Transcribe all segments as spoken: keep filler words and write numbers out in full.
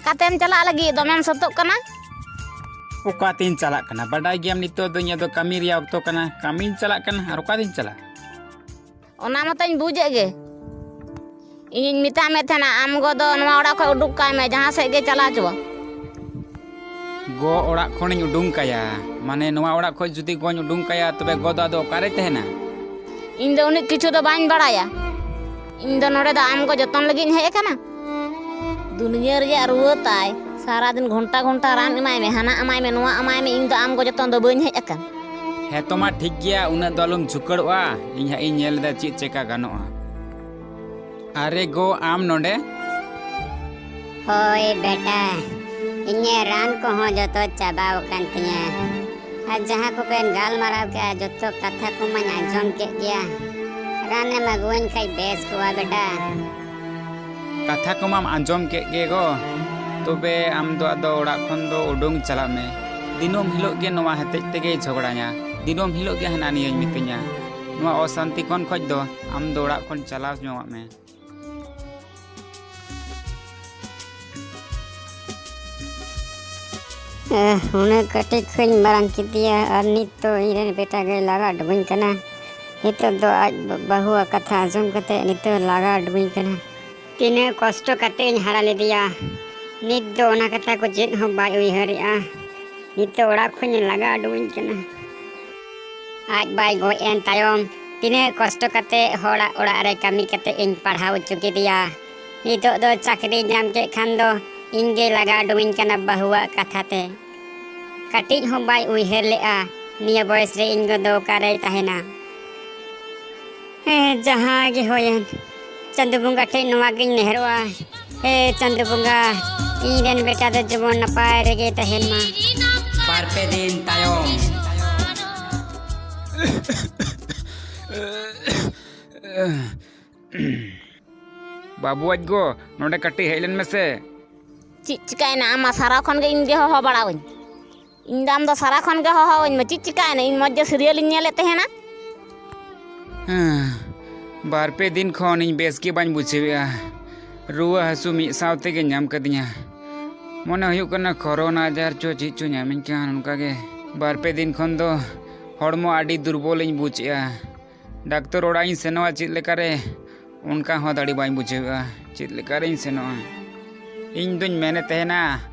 ᱚᱠᱟᱛᱮᱢ ᱪᱟᱞᱟᱜ ᱞᱟᱹᱜᱤᱫ? ᱫᱚᱢᱮᱢ ᱥᱚᱛᱚᱜ ᱠᱟᱱᱟ᱾ ᱚᱠᱟᱛᱤᱧ ᱪᱟᱞᱟᱜ ᱠᱟᱱᱟ? ᱵᱟᱰᱟᱭ ᱜᱮᱭᱟᱢ, ᱱᱤᱛᱚᱜ ᱫᱚ ᱤᱧᱟᱹᱜ ᱫᱚ ᱠᱟᱹᱢᱤ ᱨᱮᱭᱟᱜ ᱚᱠᱛᱚ ᱠᱟᱱᱟ᱾ ᱠᱟᱹᱢᱤᱧ ᱪᱟᱞᱟᱜ ᱠᱟᱱᱟ, ᱟᱨ ᱚᱠᱟᱛᱤᱧ ᱪᱟᱞᱟᱜ? ᱚᱱᱟ ᱢᱟᱛᱚᱧ ᱵᱩᱡᱮᱫ ᱜᱮ᱾ ᱤᱧᱤᱧ ᱢᱮᱛᱟᱜ ᱢᱮ ᱛᱟᱦᱮᱱᱟ, ᱟᱢ ᱜᱚ ᱫᱚ ᱱᱚᱣᱟ ᱚᱲᱟᱜ ᱠᱷᱚᱱ ᱩᱰᱩᱠ ᱠᱟᱭ ᱢᱮ, ᱡᱟᱦᱟᱸ ᱥᱮᱫ ᱜᱮ ᱪᱟᱞᱟᱣ ᱪᱚᱣᱟᱜ᱾ ᱜᱚ ᱚᱲᱟᱜ ᱠᱷᱚᱱᱤᱧ ᱩᱰᱩᱝ ᱠᱟᱭᱟ? ᱢᱟᱱᱮ, ᱱᱚᱣᱟ ᱚᱲᱟᱜ ᱠᱷᱚᱱ ᱡᱩᱫᱤ ᱜᱚᱧ ᱩᱰᱩᱝ ᱠᱟᱭᱟ, ᱛᱚᱵᱮ ᱜᱚ ᱫᱚ ᱟᱫᱚ ᱚᱠᱟᱨᱮᱭ ᱛᱟᱦᱮᱱᱟ? ᱤᱧ ᱫᱚ ᱩᱱᱟᱹᱜ ᱠᱤᱪᱷᱩ ᱫᱚ ᱵᱟᱹᱧ ᱵᱟᱲᱟᱭᱟ᱾ ᱤᱧ ᱫᱚ ᱱᱚᱰᱮ ᱫᱚ ᱟᱢ ᱜᱚ ᱡᱚᱛᱚᱱ ᱞᱟᱹᱜᱤᱫ ᱤᱧ ᱦᱮᱡ ᱟᱠᱟᱱᱟ᱾ ᱫᱩᱱᱤᱭᱟᱹ ᱨᱮᱭᱟᱜ ᱨᱩᱣᱟᱹ ᱛᱟᱭ, ᱥᱟᱨᱟ ᱫᱤᱱ ᱜᱷᱚᱱᱴᱟ ᱜᱷᱚᱱᱴᱟ ᱨᱟᱱ ᱮᱢᱟᱭ ᱢᱮ, ᱦᱟᱱᱟ ᱮᱢᱟᱭ ᱢᱮ, ᱱᱚᱣᱟ ᱮᱢᱟᱭ ᱢᱮ, ᱤᱧ ᱫᱚ ᱟᱢ ᱜᱚ ᱡᱚᱛᱚᱱ ᱫᱚ ᱵᱟᱹᱧ ᱦᱮᱡ ᱟᱠᱟᱱ᱾ ᱦᱮᱸ ᱛᱚ, ᱢᱟ ᱴᱷᱤᱠ ᱜᱮᱭᱟ, ᱩᱱᱟᱹᱜ ᱫᱚ ᱟᱞᱚᱢ ᱡᱷᱩᱠᱟᱹᱲᱚᱜᱼᱟ᱾ ᱤᱧ ᱦᱟᱸᱜ ᱤᱧ ᱧᱮᱞ ᱮᱫᱟ ᱪᱮᱫ ᱪᱮᱠᱟ ᱜᱟᱱᱚᱜᱼᱟ᱾ ᱟᱨᱮ ᱜᱚ, ᱟᱢ ᱱᱚᱰᱮ? ᱦᱳᱭ ᱵᱮᱴᱟ, ᱤᱧᱟᱹᱜ ᱨᱟᱱ ᱠᱚᱦᱚᱸ ᱡᱚᱛᱚ ᱪᱟᱵᱟ ᱟᱠᱟᱱ ᱛᱤᱧᱟᱹ᱾ ᱟᱨ ᱡᱟᱦᱟᱸ ᱠᱚᱵᱮᱱ ᱜᱟᱞᱢᱟᱨᱟᱣ ᱠᱮᱜᱼᱟ, ᱡᱚᱛᱚ ᱠᱟᱛᱷᱟ ᱠᱚᱢᱟᱧ ᱟᱸᱡᱚᱢ ᱠᱮᱫ ᱜᱮᱭᱟ᱾ ᱨᱟᱱᱮᱢ ᱟᱹᱜᱩᱣᱟᱹᱧ ᱠᱷᱟᱡ ᱵᱮᱥ ᱠᱚᱜᱼᱟ ᱵᱮᱴᱟ᱾ ᱠᱟᱛᱷᱟ ᱠᱚᱢᱟᱢ ᱟᱸᱡᱚᱢ ᱠᱮᱫ ᱜᱮ ᱜᱚ, ᱛᱚᱵᱮ ᱟᱢ ᱫᱚ ᱟᱫᱚ ᱚᱲᱟᱜ ᱠᱷᱚᱱ ᱫᱚ ᱩᱰᱩᱝ ᱪᱟᱞᱟᱜ ᱢᱮ᱾ ᱫᱤᱱᱟᱹᱢ ᱦᱤᱞᱳᱜ ᱜᱮ ᱱᱚᱣᱟ ᱦᱚᱛᱮᱡ ᱛᱮᱜᱮᱭ ᱡᱷᱚᱜᱽᱲᱟᱧᱟ, ᱫᱤᱱᱟᱹᱢ ᱦᱤᱞᱳᱜ ᱜᱮ ᱦᱟᱱᱟ ᱱᱤᱭᱟᱹᱧ ᱢᱤᱛᱟᱹᱧᱟ᱾ ᱱᱚᱣᱟ ᱚᱥᱟᱱᱛᱤ ᱠᱷᱚᱱ ᱠᱷᱚᱡ ᱫᱚ ᱟᱢ ᱫᱚ ᱚᱲᱟᱜ ᱠᱷᱚᱱ ᱪᱟᱞᱟᱣ ᱧᱚᱜᱚᱜ ᱢᱮ᱾ ᱮᱦ, ᱩᱱᱟᱹᱜ ᱠᱟᱹᱴᱤᱡ ᱠᱷᱚᱱᱤᱧ ᱢᱟᱨᱟᱝ ᱠᱮᱫᱮᱭᱟ ᱟᱨ ᱱᱤᱛ ᱫᱚ ᱤᱧᱨᱮᱱ ᱵᱮᱴᱟ ᱜᱮ ᱞᱟᱜᱟ ᱰᱩᱵᱩᱧ ᱠᱟᱱᱟ᱾ ᱱᱤᱛᱚᱜ ᱫᱚ ᱟᱡ ᱵᱟᱹᱦᱩᱣᱟᱜ ᱠᱟᱛᱷᱟ ᱟᱸᱡᱚᱢ ᱠᱟᱛᱮ ᱱᱤᱛᱚᱜ ᱞᱟᱜᱟ ᱰᱩᱵᱩᱧ ᱠᱟᱱᱟ᱾ ᱛᱤᱱᱟᱹᱜ ᱠᱚᱥᱴᱚ ᱠᱟᱛᱮ ᱤᱧ ᱦᱟᱨᱟ ᱞᱮᱫᱮᱭᱟ, ᱱᱤᱛ ᱫᱚ ᱚᱱᱟ ᱠᱟᱛᱷᱟ ᱠᱚ ᱪᱮᱫ ᱦᱚᱸ ᱵᱟᱭ ᱩᱭᱦᱟᱹᱨᱮᱜᱼᱟ᱾ ᱱᱤᱛᱚᱜ ᱚᱲᱟᱜ ᱠᱷᱚᱱ ᱞᱟᱜᱟ ᱩᱰᱩᱠᱤᱧ ᱠᱟᱱᱟ᱾ ᱟᱡ ᱵᱟᱭ ᱜᱚᱡ ᱮᱱ ᱛᱟᱭᱚᱢ ᱛᱤᱱᱟᱹᱜ ᱠᱚᱥᱴᱚ ᱠᱟᱛᱮ ᱦᱚᱲᱟᱜ ᱚᱲᱟᱜ ᱨᱮ ᱠᱟᱹᱢᱤ ᱠᱟᱛᱮ ᱤᱧ ᱯᱟᱲᱦᱟᱣ ᱦᱚᱪᱚ ᱠᱮᱫᱮᱭᱟ᱾ ᱱᱤᱛᱚᱜ ᱫᱚ ᱪᱟᱹᱠᱨᱤ ᱧᱟᱢ ᱠᱮᱫ ᱠᱷᱟᱱ ᱫᱚ ᱤᱧ ᱜᱮ ᱞᱟᱜᱟ ᱩᱰᱩᱠᱤᱧ ᱠᱟᱱᱟ ᱵᱟᱹᱦᱩᱣᱟᱜ ᱠᱟᱛᱷᱟ ᱛᱮ᱾ ᱠᱟᱹᱴᱤᱡ ᱦᱚᱸ ᱵᱟᱭ ᱩᱭᱦᱟᱹᱨ ᱞᱮᱫᱼᱟ, ᱱᱤᱭᱟᱹ ᱵᱚᱭᱮᱥ ᱨᱮ ᱤᱧ ᱜᱚ ᱫᱚ ᱚᱠᱟᱨᱮᱭ ᱛᱟᱦᱮᱱᱟ᱾ ᱦᱮᱸ, ᱡᱟᱦᱟᱸ ᱜᱮ ᱦᱩᱭᱮᱱ, ᱪᱟᱸᱫᱚ ᱵᱚᱸᱜᱟ ᱴᱷᱮᱱ ᱱᱚᱣᱟ ᱜᱤᱧ ᱱᱮᱦᱚᱨᱚᱜᱼᱟ, ᱦᱮ ᱪᱟᱸᱫᱚ ᱵᱚᱸᱜᱟ, ᱤᱧ ᱨᱮᱱ ᱵᱮᱴᱟ ᱫᱚ ᱡᱮᱢᱚᱱ ᱱᱟᱯᱟᱭ ᱨᱮᱜᱮ ᱛᱟᱦᱮᱱ ᱢᱟ᱾ ᱵᱟᱨ ᱯᱮ ᱫᱤᱱ ᱛᱟᱭᱚᱢ᱾ ᱵᱟᱹᱵᱩ ᱟᱡ ᱜᱚ, ᱱᱚᱰᱮ ᱠᱟᱹᱴᱤᱡ ᱦᱮᱡ ᱞᱮᱱ ᱢᱮᱥᱮ᱾ ᱪᱮᱫ ᱪᱤᱠᱟᱹᱭᱮᱱᱟ? ᱟᱢ ᱢᱟ ᱥᱟᱨᱟ ᱠᱷᱚᱱ ᱜᱮ ᱤᱧ ᱜᱮ ᱦᱚᱦᱚ ᱵᱟᱲᱟᱣᱟᱹᱧ᱾ ᱤᱧ ᱫᱚ ᱟᱢ ᱫᱚ ᱥᱟᱨᱟ ᱠᱷᱚᱱ ᱜᱮ ᱦᱚᱦᱚᱣᱟᱹᱧ ᱢᱮ᱾ ᱪᱮᱫ ᱪᱤᱠᱟᱹᱭᱮᱱᱟ? ᱤᱧ ᱢᱚᱡᱽ ᱜᱮ serial ᱤᱧ ᱧᱮᱞᱮᱫ ᱛᱟᱦᱮᱱᱟ᱾ ᱦᱮᱸ, ᱵᱟᱨ ᱯᱮ ᱫᱤᱱ ᱠᱷᱚᱱ ᱤᱧ ᱵᱮᱥ ᱜᱮ ᱵᱟᱹᱧ ᱵᱩᱡᱷᱟᱹᱣᱮᱫᱼᱟ᱾ ᱨᱩᱣᱟᱹ ᱦᱟᱹᱥᱩ ᱢᱤᱫ ᱥᱟᱶ ᱛᱮᱜᱮ ᱧᱟᱢ ᱠᱟᱫᱤᱧᱟ᱾ ᱢᱚᱱᱮ ᱦᱩᱭᱩᱜ ᱠᱟᱱᱟ ᱠᱳᱨᱳᱱᱟ ᱟᱡᱟᱨ ᱪᱚ ᱪᱮᱫ ᱪᱚ ᱧᱟᱢᱤᱧ ᱠᱟᱱ, ᱚᱱᱠᱟ ᱜᱮ ᱵᱟᱨ ᱯᱮ ᱫᱤᱱ ᱠᱷᱚᱱ ᱫᱚ ᱦᱚᱲᱢᱚ ᱟᱹᱰᱤ ᱫᱩᱨᱵᱚᱞᱤᱧ ᱵᱩᱡᱽ ᱮᱜᱼᱟ᱾ ᱰᱟᱠᱛᱚᱨ ᱚᱲᱟᱜ ᱤᱧ ᱥᱮᱱᱚᱜᱼᱟ ᱪᱮᱫ ᱞᱮᱠᱟᱨᱮ, ᱚᱱᱠᱟ ᱦᱚᱸ ᱫᱟᱲᱮ ᱵᱟᱹᱧ ᱵᱩᱡᱷᱟᱹᱣᱮᱫᱼᱟ᱾ ᱪᱮᱫ ᱞᱮᱠᱟᱨᱤᱧ ᱥᱮᱱᱚᱜᱼᱟ? ᱤᱧ ᱫᱩᱧ ᱢᱮᱱᱮᱫ ᱛᱟᱦᱮᱱᱟ,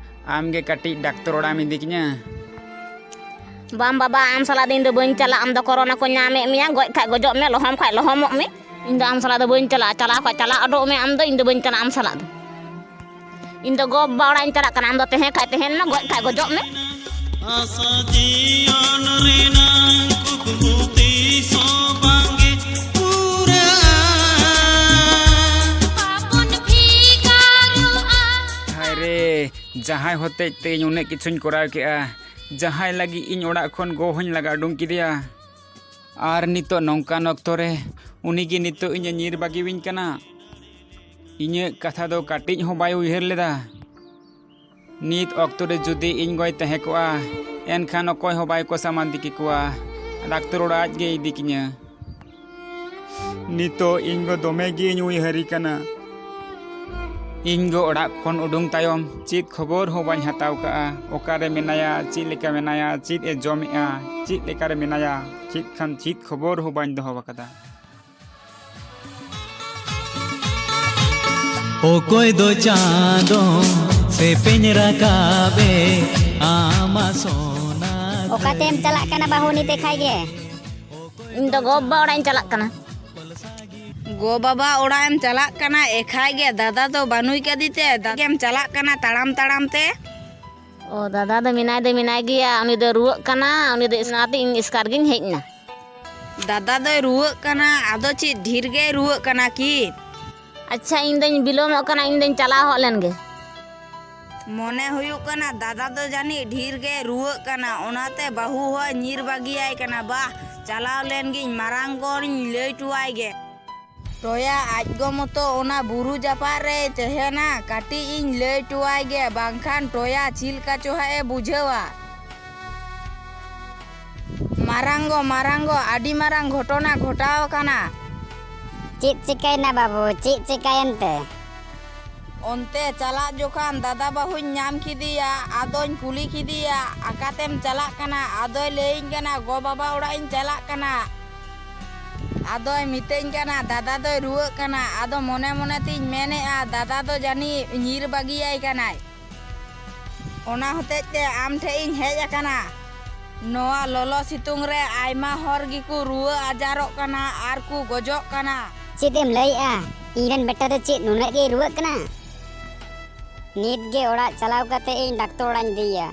ᱟᱢ ᱜᱮ ᱠᱟᱹᱴᱤᱡ ᱰᱟᱠᱛᱚᱨ ᱚᱲᱟᱜ ᱮᱢ ᱤᱫᱤ ᱠᱤᱧᱟ᱾ ᱵᱟᱝ ᱵᱟᱵᱟ, ᱟᱢ ᱥᱟᱞᱟᱜ ᱫᱚ ᱤᱧ ᱫᱚ ᱵᱟᱹᱧ ᱪᱟᱞᱟᱜᱼᱟ᱾ ᱟᱢ ᱫᱚ ᱠᱳᱨᱳᱱᱟ ᱠᱚ ᱧᱟᱢᱮᱫ ᱢᱮᱭᱟ, ᱜᱚᱡ ᱠᱷᱟᱡ ᱜᱚᱡᱚᱜ ᱢᱮ, ᱞᱚᱦᱚᱢ ᱠᱷᱟᱡ ᱞᱚᱦᱚᱢᱚᱜ ᱢᱮ᱾ ᱤᱧ ᱫᱚ ᱟᱢ ᱥᱟᱞᱟᱜ ᱫᱚ ᱵᱟᱹᱧ ᱪᱟᱞᱟᱜᱼᱟ᱾ ᱪᱟᱞᱟᱣ ᱠᱷᱟᱡ ᱪᱟᱞᱟᱣ ᱩᱰᱩᱠ ᱢᱮ ᱟᱢ ᱫᱚ, ᱤᱧ ᱫᱚ ᱵᱟᱹᱧ ᱪᱟᱞᱟᱜᱼᱟ ᱟᱢ ᱥᱟᱞᱟᱜ ᱫᱚ᱾ ᱤᱧ ᱫᱚ ᱜᱚ ᱵᱟᱵᱟ ᱚᱲᱟᱜ ᱤᱧ ᱪᱟᱞᱟᱜ ᱠᱟᱱᱟ᱾ ᱟᱢ ᱫᱚ ᱛᱟᱦᱮᱸ ᱠᱷᱟᱡ ᱛᱟᱦᱮᱱ ᱢᱮ, ᱜᱚᱡ ᱠᱷᱟᱡ ᱜᱚᱡᱚᱜ ᱢᱮ᱾ ᱟᱥᱟ ᱡᱤᱭᱚᱱ ᱨᱮᱱᱟᱝ ᱠᱩᱠᱢᱩ ᱛᱤᱥ ᱦᱚᱸ ᱵᱟᱝᱜᱮ ᱯᱩᱨᱟᱹᱜᱼᱟ᱾ ᱵᱟᱵᱚᱱ ᱵᱷᱮᱜᱟᱨᱚᱜᱼᱟ᱾ ᱦᱟᱭ ᱨᱮ, ᱡᱟᱦᱟᱸᱭ ᱦᱚᱛᱮᱡ ᱛᱮ ᱤᱧ ᱩᱱᱟᱹᱜ ᱠᱤᱪᱷᱩᱧ ᱠᱚᱨᱟᱣ ᱠᱮᱜᱼᱟ, ᱡᱟᱦᱟᱸᱭ ᱞᱟᱹᱜᱤᱫ ᱤᱧ ᱚᱲᱟᱜ ᱠᱷᱚᱱ ᱜᱚ ᱦᱚᱸᱧ ᱞᱟᱜᱟ ᱩᱰᱩᱝ ᱠᱮᱫᱮᱭᱟ᱾ ᱟᱨ ᱱᱤᱛᱚᱜ ᱱᱚᱝᱠᱟᱱ ᱚᱠᱛᱚ ᱨᱮ ᱩᱱᱤ ᱜᱮ ᱱᱤᱛᱚᱜ ᱤᱧᱮ ᱧᱤᱨ ᱵᱟᱹᱜᱤᱣᱤᱧ ᱠᱟᱱᱟ᱾ ᱤᱧᱟᱹᱜ ᱠᱟᱛᱷᱟ ᱫᱚ ᱠᱟᱹᱴᱤᱡ ᱦᱚᱸ ᱵᱟᱭ ᱩᱭᱦᱟᱹᱨ ᱞᱮᱫᱟ᱾ ᱱᱤᱛ ᱚᱠᱛᱚ ᱨᱮ ᱡᱩᱫᱤ ᱤᱧ ᱜᱚᱭ ᱛᱟᱦᱮᱸ ᱠᱚᱜᱼᱟ, ᱮᱱᱠᱷᱟᱱ ᱚᱠᱚᱭ ᱦᱚᱸ ᱵᱟᱭ ᱠᱚᱥᱟᱢᱟᱱᱫᱤ ᱠᱮᱠᱚᱣᱟ᱾ ᱰᱟᱠᱛᱚᱨ ᱚᱲᱟᱜ ᱟᱡ ᱜᱮ ᱤᱫᱤ ᱠᱤᱧᱟᱹ᱾ ᱱᱤᱛᱚᱜ ᱤᱧ ᱜᱚ ᱫᱚᱢᱮ ᱜᱮᱧ ᱩᱭᱦᱟᱹᱨᱤ ᱠᱟᱱᱟ᱾ ᱤᱧ ᱜᱚ ᱚᱲᱟᱜ ᱠᱷᱚᱱ ᱩᱰᱩᱝ ᱛᱟᱭᱚᱢ ᱪᱮᱫ ᱠᱷᱚᱵᱚᱨ ᱦᱚᱸ ᱵᱟᱹᱧ ᱦᱟᱛᱟᱣ ᱠᱟᱜᱼᱟ᱾ ᱚᱠᱟᱨᱮ ᱢᱮᱱᱟᱭᱟ, ᱪᱮᱫ ᱞᱮᱠᱟ ᱢᱮᱱᱟᱭᱟ, ᱪᱮᱫ ᱮ ᱡᱚᱢᱮᱜᱼᱟ, ᱪᱮᱫ ᱞᱮᱠᱟᱨᱮ ᱢᱮᱱᱟᱭᱟ, ᱪᱮᱫ ᱠᱷᱟᱱ ᱪᱮᱫ ᱠᱷᱚᱵᱚᱨ ᱦᱚᱸ ᱵᱟᱹᱧ ᱫᱚᱦᱚ ᱟᱠᱟᱫᱟ᱾ ᱚᱠᱚᱭ ᱫᱚ ᱪᱟᱸᱫᱚ ᱥᱮᱯᱮᱧ ᱨᱟᱠᱟᱵᱮ ᱟᱢᱟ ᱥᱚᱱᱟ ᱚᱠᱟᱛᱮᱢ ᱪᱟᱞᱟᱜ ᱠᱟᱱᱟ ᱵᱟᱹᱦᱩ ᱱᱤᱛ ᱮᱠᱷᱟᱭ ᱜᱮ? ᱤᱧ ᱫᱚ ᱜᱚ ᱵᱟᱵᱟ ᱚᱲᱟᱜ ᱤᱧ ᱪᱟᱞᱟᱜ ᱠᱟᱱᱟ᱾ ᱜᱚ ᱵᱟᱵᱟ ᱚᱲᱟᱜ ᱮᱢ ᱪᱟᱞᱟᱜ ᱠᱟᱱᱟ ᱮᱠᱷᱟᱭ ᱜᱮ, ᱫᱟᱫᱟ ᱫᱚ ᱵᱟᱹᱱᱩᱭ ᱠᱟᱫᱮ ᱛᱮ ᱫᱟᱫᱟ ᱜᱮᱢ ᱪᱟᱞᱟᱜ ᱠᱟᱱᱟ ᱛᱟᱲᱟᱢ ᱛᱟᱲᱟᱢ ᱛᱮ? ᱚ, ᱫᱟᱫᱟ ᱫᱚ ᱢᱮᱱᱟᱭ ᱫᱚ ᱢᱮᱱᱟᱭ ᱜᱮᱭᱟ, ᱩᱱᱤ ᱫᱚ ᱨᱩᱣᱟᱹᱜ ᱠᱟᱱᱟ, ᱩᱱᱤ ᱫᱚ ᱚᱱᱟᱛᱮ ᱤᱧ ᱮᱥᱠᱟᱨ ᱜᱤᱧ ᱦᱮᱡ ᱮᱱᱟ᱾ ᱫᱟᱫᱟ ᱫᱚᱭ ᱨᱩᱣᱟᱹᱜ ᱠᱟᱱᱟ, ᱟᱫᱚ ᱪᱮᱫ ᱰᱷᱮᱨ ᱜᱮᱭ ᱨᱩᱣᱟᱹᱜ ᱠᱟᱱᱟ ᱠᱤ? ᱟᱪᱪᱷᱟ, ᱤᱧ ᱫᱚᱧ ᱵᱤᱞᱚᱢᱚᱜ ᱠᱟᱱᱟ, ᱤᱧ ᱫᱚᱧ ᱪᱟᱞᱟᱣ ᱦᱚᱜ ᱞᱮᱱ ᱜᱮ᱾ ᱢᱚᱱᱮ ᱦᱩᱭᱩᱜ ᱠᱟᱱᱟ ᱫᱟᱫᱟ ᱫᱚ ᱡᱟᱹᱱᱤᱡ ᱰᱷᱮᱨ ᱜᱮ ᱨᱩᱣᱟᱹᱜ ᱠᱟᱱᱟ, ᱚᱱᱟᱛᱮ ᱵᱟᱹᱦᱩ ᱦᱚᱸᱭ ᱧᱤᱨ ᱵᱟᱹᱜᱤᱭᱟᱭ ᱠᱟᱱᱟ᱾ ᱵᱟᱦ, ᱪᱟᱞᱟᱣ ᱞᱮᱱ ᱜᱤᱧ, ᱢᱟᱨᱟᱝ ᱜᱚᱧ ᱞᱟᱹᱭ ᱴᱚᱣᱟᱭ ᱜᱮ᱾ ᱴᱚᱭᱟ ᱟᱡ ᱜᱚ ᱢᱚᱛᱚ ᱚᱱᱟ ᱵᱩᱨᱩ ᱡᱟᱯᱟᱜ ᱨᱮᱭ ᱛᱟᱦᱮᱱᱟ, ᱠᱟᱹᱴᱤᱡ ᱤᱧ ᱞᱟᱹᱭ ᱴᱚᱣᱟᱭ ᱜᱮ, ᱵᱟᱝᱠᱷᱟᱱ ᱴᱚᱭᱟ ᱪᱮᱫ ᱞᱮᱠᱟ ᱪᱚ ᱦᱟᱸᱜ ᱮ ᱵᱩᱡᱷᱟᱹᱣᱟ᱾ ᱢᱟᱨᱟᱝ ᱜᱚ, ᱢᱟᱨᱟᱝ ᱜᱚ, ᱟᱹᱰᱤ ᱢᱟᱨᱟᱝ ᱜᱷᱚᱴᱚᱱᱟ ᱜᱷᱚᱴᱟᱣ ᱟᱠᱟᱱᱟ᱾ ᱪᱮᱫ ᱪᱤᱠᱟᱹᱭᱮᱱᱟ ᱵᱟᱹᱵᱩ, ᱪᱮᱫ ᱪᱤᱠᱟᱹᱭᱮᱱ ᱛᱮ? ᱚᱱᱛᱮ ᱪᱟᱞᱟᱜ ᱡᱚᱠᱷᱟᱱ ᱫᱟᱫᱟ ᱵᱟᱹᱦᱩᱧ ᱧᱟᱢ ᱠᱮᱫᱮᱭᱟ᱾ ᱟᱫᱚᱧ ᱠᱩᱞᱤ ᱠᱮᱫᱮᱭᱟ, "ᱚᱠᱟᱛᱮᱢ ᱪᱟᱞᱟᱜ ᱠᱟᱱᱟ?" ᱟᱫᱚᱭ ᱞᱟᱹᱭᱟᱹᱧ ᱠᱟᱱᱟ, "ᱜᱚ ᱵᱟᱵᱟ ᱚᱲᱟᱜ ᱤᱧ ᱪᱟᱞᱟᱜ ᱠᱟᱱᱟ᱾" ᱟᱫᱚᱭ ᱢᱤᱛᱟᱹᱧ ᱠᱟᱱᱟ, "ᱫᱟᱫᱟ ᱫᱚᱭ ᱨᱩᱣᱟᱹᱜ ᱠᱟᱱᱟ᱾" ᱟᱫᱚ ᱢᱚᱱᱮ ᱢᱚᱱᱮ ᱛᱤᱧ ᱢᱮᱱᱮᱫᱼᱟ, "ᱫᱟᱫᱟ ᱫᱚ ᱡᱟᱹᱱᱤᱡ ᱧᱤᱨ ᱵᱟᱹᱜᱤᱭᱟᱭ ᱠᱟᱱᱟᱭ᱾ ᱚᱱᱟ ᱦᱚᱛᱮᱡ ᱛᱮ ᱟᱢ ᱴᱷᱮᱡ ᱤᱧ ᱦᱮᱡ ᱟᱠᱟᱱᱟ᱾ ᱱᱚᱣᱟ ᱞᱚᱞᱚ ᱥᱤᱛᱩᱝ ᱨᱮ ᱟᱭᱢᱟ ᱦᱚᱲ ᱜᱮᱠᱚ ᱨᱩᱣᱟᱹ ᱟᱡᱟᱨᱚᱜ ᱠᱟᱱᱟ ᱟᱨ ᱠᱚ ᱜᱚᱡᱚᱜ ᱠᱟᱱᱟ᱾" ᱪᱮᱫ ᱮᱢ ᱞᱟᱹᱭᱮᱜᱼᱟ? ᱤᱧ ᱨᱮᱱ ᱵᱮᱴᱟ ᱫᱚ ᱪᱮᱫ ᱱᱩᱱᱟᱹᱜ ᱜᱮᱭ ᱨᱩᱣᱟᱹᱜ ᱠᱟᱱᱟ? ᱱᱤᱛ ᱜᱮ ᱚᱲᱟᱜ ᱪᱟᱞᱟᱣ ᱠᱟᱛᱮ ᱤᱧ ᱰᱟᱠᱛᱚᱨ ᱚᱲᱟᱜ ᱤᱧ ᱤᱫᱤᱭᱮᱭᱟ᱾